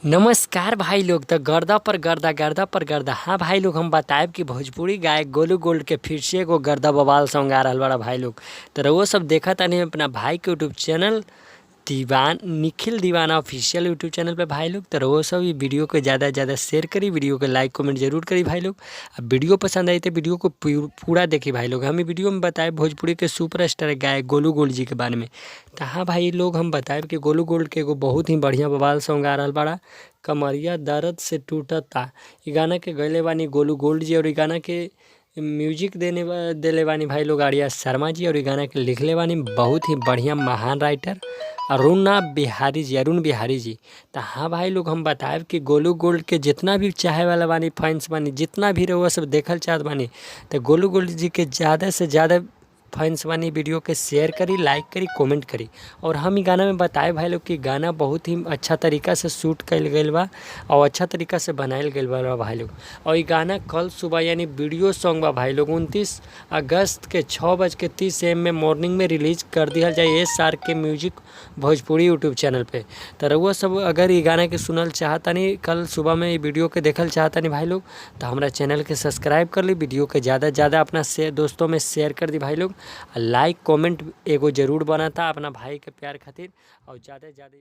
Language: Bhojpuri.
नमस्कार भाई लोग। त गर्दा पर गर्दा, गर्दा पर गर्दा। हाँ भाई लोग, हम बताएब कि भोजपुरी गायक गोलू गोल्ड के फिर से एगो गर्दा बवाल सॉन्ग आ रहल बड़ा भाई लोग। त रउआ सब देखतानी अपना भाई के यूट्यूब चैनल दीवान निखिल दीवाना ऑफिशियल यूट्यूब चैनल पे भाई लोग। तो रउआ सब ई वीडियो को ज़्यादा से ज़्यादा शेयर करी, वीडियो को लाइक, कमेंट जरूर करी भाई लोग। आ वीडियो पसंद आई तो वीडियो को पूरा देखी भाई लोग। हम ई वीडियो में बताए भोजपुरी के सुपर स्टार गायक गोलू गोल्ड जी के बारे में। तो हाँ भाई लोग, हम बताएब कि गोलू गोल्ड के एगो बहुत ही बढ़िया बवाल सॉन्ग आ रहल बड़ा, कमरिया दर्द से टूटता। ई गाना के गैले बानी गोलू गोल्ड जी और ई गाना के म्यूजिक देने देले बानी भाई लोग आर्या शर्मा जी और ई गाना के लिखले बानी बहुत ही बढ़िया महान राइटर अरुणा बिहारी जी, अरुण बिहारी जी। तो हाँ भाई लोग, हम बताएब कि गोलू गोल्ड के जितना भी चाहे वाला बानी, फैंस बानी, जितना भी रउआ सब देखल चाहत बानी, तो गोलू गोल्ड जी के ज़्यादा से ज़्यादा फैंस बानी, वीडियो के शेयर करी, लाइक करी, कमेंट करी। और हम ई गाना में बताए भाई लोग कि गाना बहुत ही अच्छा तरीका से शूट कइल गइल बा और अच्छा तरीका से बनाइल गइल बा भाई लोग। और ई गाना कल सुबह, यानी वीडियो सॉन्ग बा भाई लोग, 29 अगस्त के 6:30 एम में मॉर्निंग में रिलीज कर दिहल जाए एस आर के म्यूजिक भोजपुरी यूट्यूब चैनल पे। तो रउआ सब अगर ई गाना के सुनल चाहतानी, कल सुबह में ई वीडियो के देखल चाहतानी भाई लोग, तो हमारा चैनल के सब्सक्राइब कर ली, वीडियो के ज़्यादा से ज़्यादा अपना से दोस्तों में शेयर कर दी भाई लोग। लाइक, कमेंट एगो जरूर बनाता अपना भाई के प्यार खातिर और ज़्यादा से ज़्यादा।